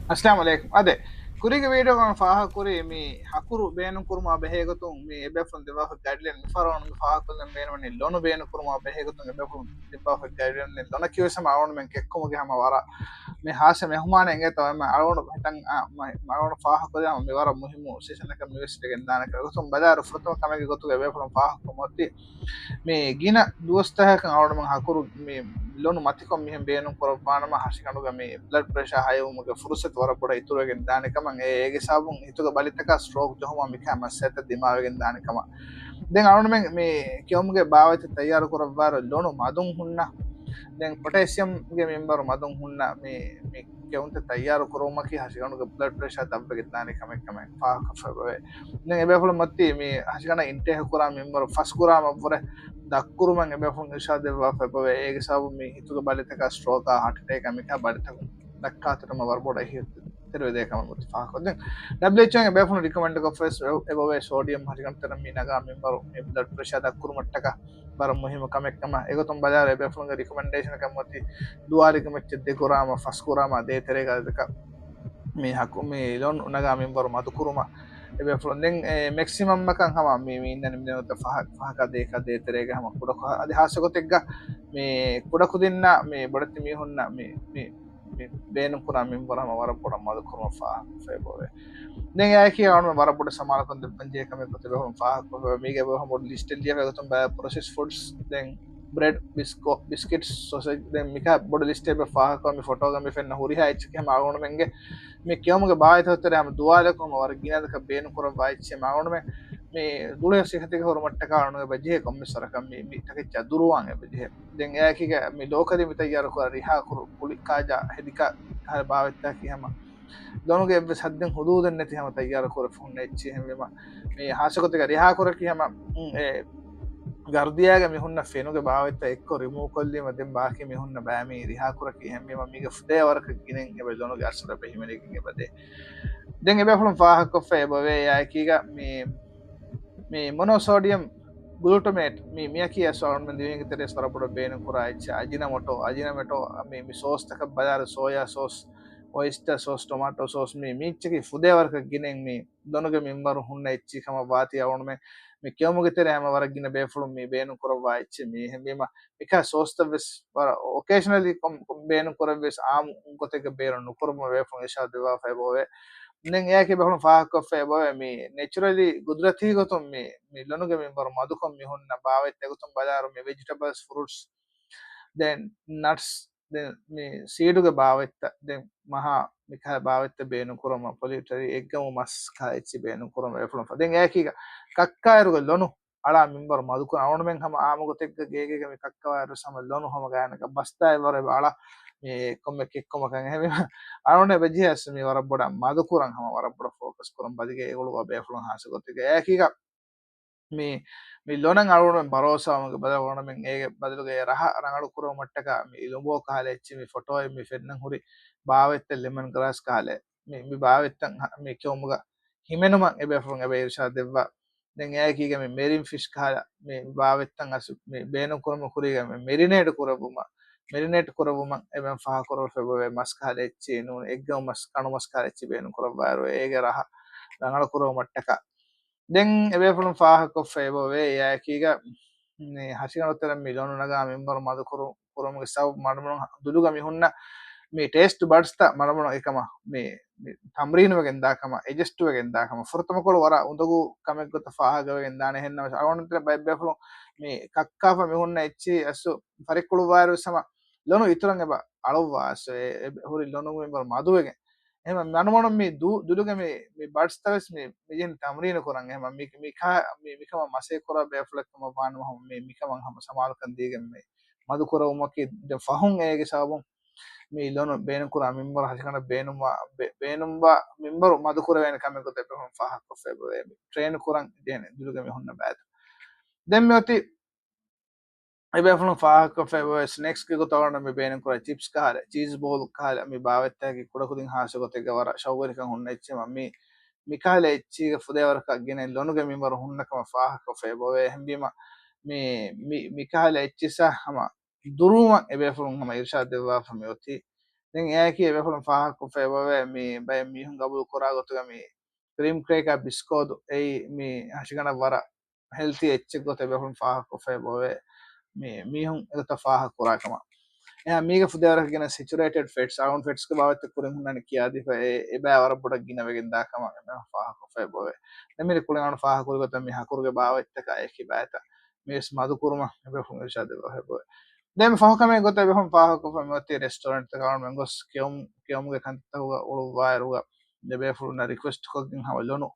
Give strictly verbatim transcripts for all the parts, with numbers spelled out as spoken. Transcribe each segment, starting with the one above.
އައްސަލާމު ޢަލައިކުމް. އާދެ، ކުރީގެ ވީޑިއޯގަ ފާހަގަކުރީ މި ހަކުރު ބޭނުންކުރުމާ ބެހޭގޮތުން މި އެބޭފުޅުން ދެއްވާފަ ގައިޑްލައިން މިފަހަރު މި ފާހަގަކޮށްލަން ބޭނުންވަނީ ލޮނު ބޭނުންކުރުމާ ބެހޭގޮތުން އެބޭފުޅުން ދެއްވާފަ ގައިޑްލައިން ލޮނަކީ ވެސް ހަމަ އަޅުގަނޑުމެން ކެއްކުމުގެ ހަމަ ވަރަށް މި ހާސް މެހުމާނެއް އިނގޭތޯ އެމަ އަޅުގަނޑު ހިތަން އަޅުގަނޑު ފާހަގަކޮށްލާ މި ވަރަށް މުހިއްމު ސީޒަނަކަށް މިވެސް ވެގެން ދާނެ ގޮތުން ބަލާއިރު ފުރަތަމަ ކަމެއްގެ ގޮތުގަ އެބޭފުޅުން ފާހަގަކޮށް މި ގިނަ ދުވަސްތަކަކަށް އަޅުގަނޑުމެން ހަކުރު މި ލޮނު މަތިކޮށް މިހެން ބޭނުން ކުރައްވާނަމަ ހަށިގަނޑުގަ މި ބްލަޑް ޕްރެޝާ ހައިވުމުގެ ފުރުސަތު ވަރަށް ބޮޑަށް އިތުރުވެގެން ދާނެ ކަމަށް އެ އޭގެ ސަބަބުން ހިތުގަ ބަލިތަކާ ސްޓްރޯކް ޖެހުމާ މިކާ މައްސަލަތައް ދިމާވެގެން ދާނެ ކަމަށް. ދެން އަޅުގަނޑުމެން މި ކެއުމުގެ ބާވަތްތައް ތައްޔާރު ކުރައްވާއިރު ލޮނު މަދުން ހުންނަ، ދެން ޕޮޓޭސިއަމްގެ މިންވަރު މަދުން ހުންނަ މި މި ކެއުންތައް ތައްޔާރު ކުރުމަކީ ހަށިގަނޑުގެ ބްލަޑް ޕްރެޝާ ދަށްވެގެން ދާނެ ކަމެއް ކަމަށް ފާހަގަކޮށްފައި އެބައޮވޭ. ދެން އެބޭފުޅުން މަތީ މި ހަށިގަނޑަށް އިންޓޭކް ކުރާ މިންވަރު ފަސް ގްރާމަށްވުރެ ދަށްކުރުމަށް އެބޭފުޅުން އިރްޝާދު ދެއްވާފައި އެބައޮވޭ. އޭގެ ސަބަބުން މި ހިތުގެ ބަލިތަކާ ސްޓްރޯކާ ހާޓް އެޓޭކާ މިކާ ބަލިތަކުން ދައްކާތެރިވުމަށް ވަރަށް ބޮޑަށް އެހީތެރިވެދޭ ކަމަށް މަތި ފާހަގަކޮށް. ދެން ޑަބްލިއުއެޗްއޯއިން އެބޭފުޅުން ރިކޮމެންޑް ކޮށްފައި އެބައޮވޭ ސޯޑިއަމް ހަށިގަނޑުތެރެއަށް މި ނަގާ މިންވަރު މި ބްލަޑް ޕްރެޝާ ދަށްކުރުމަށްޓަކާ ވަރަށް މުހިއްމު ކަމެއް ކަމަށް. އެގޮތުން ބަލާއިރު އެބޭފުޅުންގެ ރިކޮމެންޑޭޝަނަކަށް މަތި ދުވާލިގެ މައްޗަށް ދެ ގްރާމަށް ފަސް ގްރާމާ ދޭތެރޭގަ އަދަދަކަށް މި ހަކު މި ލޮނު ނަގާ މިންވަރު މަދުކުރުމަށް އެބޭފުޅުން. ދެން އެ މެކްސިމަމްއަކަށް ހަމަ މި މި އިންނަނީ މި ދެން ފަހަ-، ފަހަކާ ދޭކާ ދޭތެރޭގަ ހަމަ ކުޑަކޮށް އަދި ހާއްސަ ގޮތެއްގަ މި ކުޑަކުދިންނަށް މި ބޮޑެތި މީހުންނަށް މި މި މި ބޭނުންކުރާ މިންވަރު ހަމަ ވަރަށް ބޮޑަށް މަދުކުރުމަށް ފާހަގަކޮށްފައި އެބައޮވޭ. ދެން އެއާއެކީ އަޅުގަނޑު ވަރަށް ބޮޑަށް ސަމާލުކަން ދެއްވަން ޖެހޭ ކަމެއް ގޮތަށް އެބޭފުޅުން ފާހަގަކޮށްފައި އެބައޮވޭ. މީގަ އެބަ ހަމަ ލިސްޓެއް ލިޔެފައި ގޮތުން ބަލާ ޕްރޮސެސް ފުޑްސް ދެން ބްރެޑް، ބިސްކޮ-، ބިސްކިޓްސް، ސޮސެޖް ދެން މިކާ ބޮޑު ލިސްޓެއް އެބަ ފާހަގަކޮށް މި ފޮޓޯގަ މި ފެންނަ ހުރިހާ އެއްޗަކީ ހަމަ އަޅުގަނޑުމެންގެ މި ކެއުމުގެ ބާވަތްތައް ތެރޭ ހަމަ ދުވާލަކު ހަމަ ވަރަށް ގިނަ އަދަދަކަށް ބޭނުން ކުރައްވާ އެއްޗެއް މި އަޅުގަނޑުމެން މި ދުޅަހެޔޮ ސިއްހަތުގެ ހުރުމަށްޓަކާ އަޅުގަނޑު އެބަޖެހޭ ކޮންމެސް ވަރަކަށް މި، މި ތަކެއްޗާ ދުރުވާން އެބަޖެހޭ. ދެން އެއާއެކީގަ މި ލޯކަލީ މި ތައްޔާރު ކުރާ ރިހާ ކުރު ކުޅި ކާޖާ ހެދި ކާ ހަރެ ބާވަތްތަކަކީ ހަމަ ލޮނުގެ އެއްވެސް ހައްދެއް ހުދޫދެއް ނެތި ހަމަ ތައްޔާރު ކުރެފަ ހުންނަ އެއްޗެއް ހެންވީމަ، މި ހާއްސަ ގޮތެއްގަ ރިހާ ކުރަކީ ހަމަ، އުން، އެ ގަރުދިޔާގަ މި ހުންނަ ފެނުގެ ބާވަތްތައް އެއްކޮށް ރިމޫވް ކޮށްލީމަ ދެން ބާކީ މި ހުންނަ ބައި މި ރިހާ ކުރަކީ ހެންވީމަ، މީގެ ފުދޭ ވަރަކަށް ގިނައިން އެބަ ލޮނުގެ އަސަރު އެބަ ހިމެނިގެން އެބަދޭ. ދެން އެބޭފުޅުން ފާހަގަކޮށްފައި އެބަވޭ އެއާއެކީގަ މި، މި މޮނޯސޯޑިއަމް ގްލޫޓަމޭޓް މި، މިއަކީ އަސް އަޅުގަނޑުމެން ދިވެހިންގެ ތެރޭސް ވަރަށް ބޮޑަށް ބޭނުން ކުރާ އެއްޗެއް. އަޖިނަމޮޓޯ، އަޖިނަމޮޓޯ މި، މި ސޯސްތަކަށް ބަލާއިރު ސޯޔާ ސޯސް، އޮއިސްޓާ ސޯސް، ޓޮމާޓޯ ސޯސް މި، މި އެއްޗަކީ ފުދޭ ވަރަކަށް ގިނައިން މި ލޮނުގެ މިންވަރު ހުންނަ އެއްޗެއް ކަމަށް ވާތީ އަޅުގަނޑުމެން މި ކެއުމުގެ ތެރޭ ހަމަ ވަރަށް ގިނަ ބޭފުޅުން މި ބޭނުން ކުރައްވާ އެއްޗެއް މި. އެހެންވީމަ މިކާ ސޯސްތައް ވެސް ވަރަށް އޮކޭޝަނަލީ ކޮން، ކޮން ބޭނުން ކުރެއްވިޔަސް އާއްމު ގޮތެއްގަ ބޭނުން ނުކުރުމަށް ބޭފުޅުން އިރްޝާދު ދެއްވާފައި އެބައޮވޭ. ދެން އެއާއެކީ ބޭފުޅުން ފާހަގަކޮށްފައި އެބައޮވޭ މި ނެޗުރަލީ ގުދުރަތީ ގޮތުން މި، މި ލޮނުގެ މިންވަރު މަދުކޮށް މި ހުންނަ ބާވަތްތައް އެގޮތުން ބަލާއިރު މި ވެޖިޓަބަލްސް، ފުރޫޓްސް، ދެން ނަޓްސް، ދެން މި ސީޑުގެ ބާވަތްތައް، ދެން މަހާ މިކަހަލަ ބާވަތްތައް ބޭނުން ކުރުމަށް ޕޮލިޓަރީ އެއްގަމު މަސް ކަހަލަ އެއްޗި ބޭނުން ކުރުމަށް ބޭފުޅުން ފަ-، ދެން އެއާއެކީގަ ކައްކާއިރުގެ ލޮނު އަޅާ މިންވަރު މަދުކުރަން އަޅުގަނޑުމެން ހަމަ އާއްމު ގޮތެއްގަ ގޭގޭގަ މި ކައްކާވާއިރު ހަމަ ލޮނު ހަމަ ގާތްގަނޑަކަށް ބަސްތާއި ވަރަށް އަޅާ މި ކޮންމެ ކެއްކުމަކަށް އެހެންވީމަ އަޅުގަނޑު އެބަޖެހޭ އަސް މި ވަރަށް ބޮޑަށް މަދުކުރަން ހަމަ ވަރަށް ބޮޑަށް ފޯކަސް ކުރަން ބަދިގެ އެ ގުޅުވާ ބޭފުޅުން ހާއްސަ ގޮތެއްގަ އެއާއެކީގަ މި، މި ލޮނަށް އަޅުގަނޑުމެން ބަރޯސާވުމުގެ ބަދަލު އަޅުގަނޑުމެން އޭގެ ބަދަލުގަ އެ ރަހަ ރަނގަޅު ކުރެވުމަށްޓަކާ މި އިލުނބޯ ކަހަލަ އެއްޗި މި ފޮޓޯއެއް މި ފެންނަން ހުރި ބާވަތްތައް ލެމަން ގްރާސް ކަހަލަ މި، މި ބާވަތްތައް ހަ-، މި ކެއުމުގަ ހިމެނުމަށް އެބޭފުޅުން އެބަ އިރްޝާދު ދެއްވާ. ދެން އެއާއެކީގަ މި މެރިން ފިޝް ކަހަލަ މި ބާވަތްތައް އަސް މި ބޭނުން ކުރުމުގެ ކުރީގަ މި މެރިނޭޓް ކުރެއްވުމަށް، މެރިނޭޓް ކުރެއްވުމަށް އެބަ ފާހަގަކުރެވިފައި އެބައޮވޭ މަސް ކަހަލަ އެއްޗި ނޫން އެއްގަމު މަސް ކަނު މަސް ކަހަލަ އެއްޗި ބޭނުން ކުރައްވާއިރު އޭގެ ރަހަ ރަނގަޅު ކުރެވުމަށްޓަކާ. ދެން އެބޭފުޅުން ފާހަގަކޮށްފައި އެބައޮވޭ އެއާއެކީގަ މި ހަށިގަނޑު ތެރެއަށް މި ލޮނު ނަގާ މިންވަރު މަދުކުރު-، ކުރުމުގެ ސަބަބު މަޑުމަޑުން ދުލުގަ މި ހުންނަ މި ޓޭސްޓް ބަޑްސްތައް މަޑުމަޑުން އެކަމަށް މި، މި ތަމްރީނުވެގެން ދާ ކަމަށް، އެޑްޖަސްޓް ވެގެން ދާ ކަމަށް ފުރަތަމަ ކޮޅު ވަރަށް އުނދަގޫ ކަމެއް ގޮތަށް ފާހަގަވެގެން ދާނެ. އެހެންނަމަވެސް އަޅުގަނޑު ތެރެ ބައެއް ބޭފުޅުން މި ކައްކާފަ މި ހުންނަ އެއްޗި އަސް ފަރިއްކުޅުއްވާއިރު ވެސް ހަމަ ލޮނު އިތުރަށް އެބަ އަޅުއްވާ އަސް އެ، އެ ހުރި ލޮނު މިންވަރު މަދުވެގެން. އެހެން މަޑުމަޑުން މި ދު-، ދުލުގެ މި، މި ބަޑްސްތައް ވެސް މި، މި ޖެހެނީ ތަމްރީނު ކުރަން. އެހެން މި، މި ކާ-، މި، މިކަމަށް މަސައްކަތް ކުރާ ބޭފުޅެއް ކަމަށް ވާނަމަ ހަމަ މި، މިކަމަށް ހަމަ ސަމާލުކަން ދީގެން މި މަދުކުރެވުމަކީ ދެން ފަހުން އޭގެ ސަބަބުން މި ލޮނު ބޭނުންކުރާ މިންވަރު ހަށިގަނޑަށް ބޭނުންވާ، ބޭ-، ބޭނުންވާ މިންވަރު މަދުކުރެވޭނެ ކަމެއް ގޮތަށް އެބޭފުޅުން ފާހަގަކޮށްފައި އެބައޮވޭ މި ޓްރޭން ކުރަން ޖެހޭނެ ދުލުގެ މި ހުންނަ ބައިތައް. ދެން މިއޮތީ އެބޭފުޅުން ފާހަގަކޮށްފައި އެބައޮވޭ ސްނެކްސްގެ ގޮތަށް އަޅުގަނޑު މި ބޭނުންކުރާ ޗިޕްސް ކަހަލަ، ޗީޒް ބޯލް ކަހަލަ މި ބާވަތްތަކަކީ ކުޑަކުދިން ހާއްސަ ގޮތެއްގަ ވަރަށް ޝައުގުވެރިކަން ހުންނަ އެއްޗެއް މި، މިކަހަލަ އެއްޗީގަ ފުދޭވަރަކަށް ގިނައިން ލޮނުގެ މިންވަރު ހުންނަކަމަށް ފާހަގަކޮށްފައި އެބައޮވޭ. އެހެންވީމަ މި، މި، މިކަހަލަ އެއްޗިއްސަށް ހަމަ ދުރުވުމަށް އެބޭފުޅުން ހަމަ އިރްޝާދު ދެއްވާފަ މިއޮތީ. ދެން އެއާއެކީ އެބޭފުޅުން ފާހަގަކޮށްފައި އެބައޮވޭ މި ބައެއް މީހުން ގަބޫލު ކުރާ ގޮތުގަ މި ކްރީމް ކްރޭކާ ބިސްކޯދު އެއީ މި ހަށިގަނޑަށް ވަރަށް ހެލްތީ އެއްޗެއް ގޮތަށް އެބޭފުޅުން ފާހަގަކޮށްފައި އެބައޮވޭ މި މީހުން އެގޮތަށް ފާހަގަ ކުރާ ކަމަށް. އެހާ މީގެ ފުދޭވަރަކަށް ގިނަ ސެޗުރޭޓެޑް ފެޓްސް، އަޅުގަނޑު ފެޓްސްގެ ބާވަތްތައް ކުރިން ހުންނާނެ ކިޔާދީފަ އެ އެބައި ވަރަށް ބޮޑަށް ގިނަވެގެން ދާ ކަމަށް އެބޭފުޅުން ފާހަގަކޮށްފައި އެބައޮވޭ. ދެން މި ކުޅިން އަޅުގަނޑު ފާހަގަ ކުރި ގޮތަށް މި ހަކުރުގެ ބާވަތްތަކާ އެކި ބައިތައް މިވެސް މަދު ކުރުމަށް އެބޭފުޅުން އިރްޝާދު ދެއްވައިފައި އެބައޮވޭ. ދެން މި ފަހު ކަމެއް ގޮތަށް އެބޭފުޅުން ފާހަގަކޮށްފަ މިއޮތީ ރެސްޓޯރެންޓްތަކަށް އަޅުގަނޑު މެންގޮސް ކެއުމް، ކެއުމުގެ ކަންތައްތަކުގަ އުޅުއްވާއިރުގަ އެބޭފުޅުންނަށް ރިކުއެސްޓް ކޮށްގެން ހަމަ ލޮނު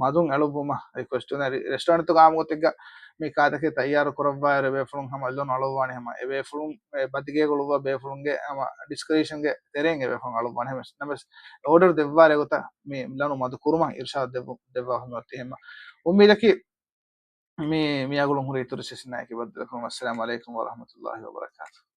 މަދުން އެޅުއްވުމަށް ރިކުއެސްޓް ކުރޭ. ރެ-، ރެސްޓޯރެންޓްތަކުގަ އާއްމު ގޮތެއްގަ މި ކާދަކެ ތައްޔާރު ކުރައްވާއިރު އެބޭފުޅުން ހަމަ ލޮނު އަޅުއްވާނެ ހަމަ އެބޭފުޅުން އެ ބަދިގޭގަ އުޅުއްވާ ބޭފުޅުންގެ ހަމަ ޑިސްކްރިޕްޝަންގެ ތެރެއިން އެބޭފުޅުން އަޅުއްވާނެ ހަމަ ނަމަވެސް އޯޑަރ ދެއްވާއިރު އެގޮތަށް މި ލޮނު މަދު ކުރުމަށް އިރްޝާދު ދެއްވު-، ދެއްވާ ހަމަ އޮތީ ހަމަ އުއްމީދަކީ މި، މި އަގުޅުން ހުރި އިތުރު ސިސިންނާއެކީ ބައްދަލުކުރުމަށް. އައްސަލާމު ޢަލައިކުމް ވަރަޙްމަތުﷲި ވަބަރަކާތުހު.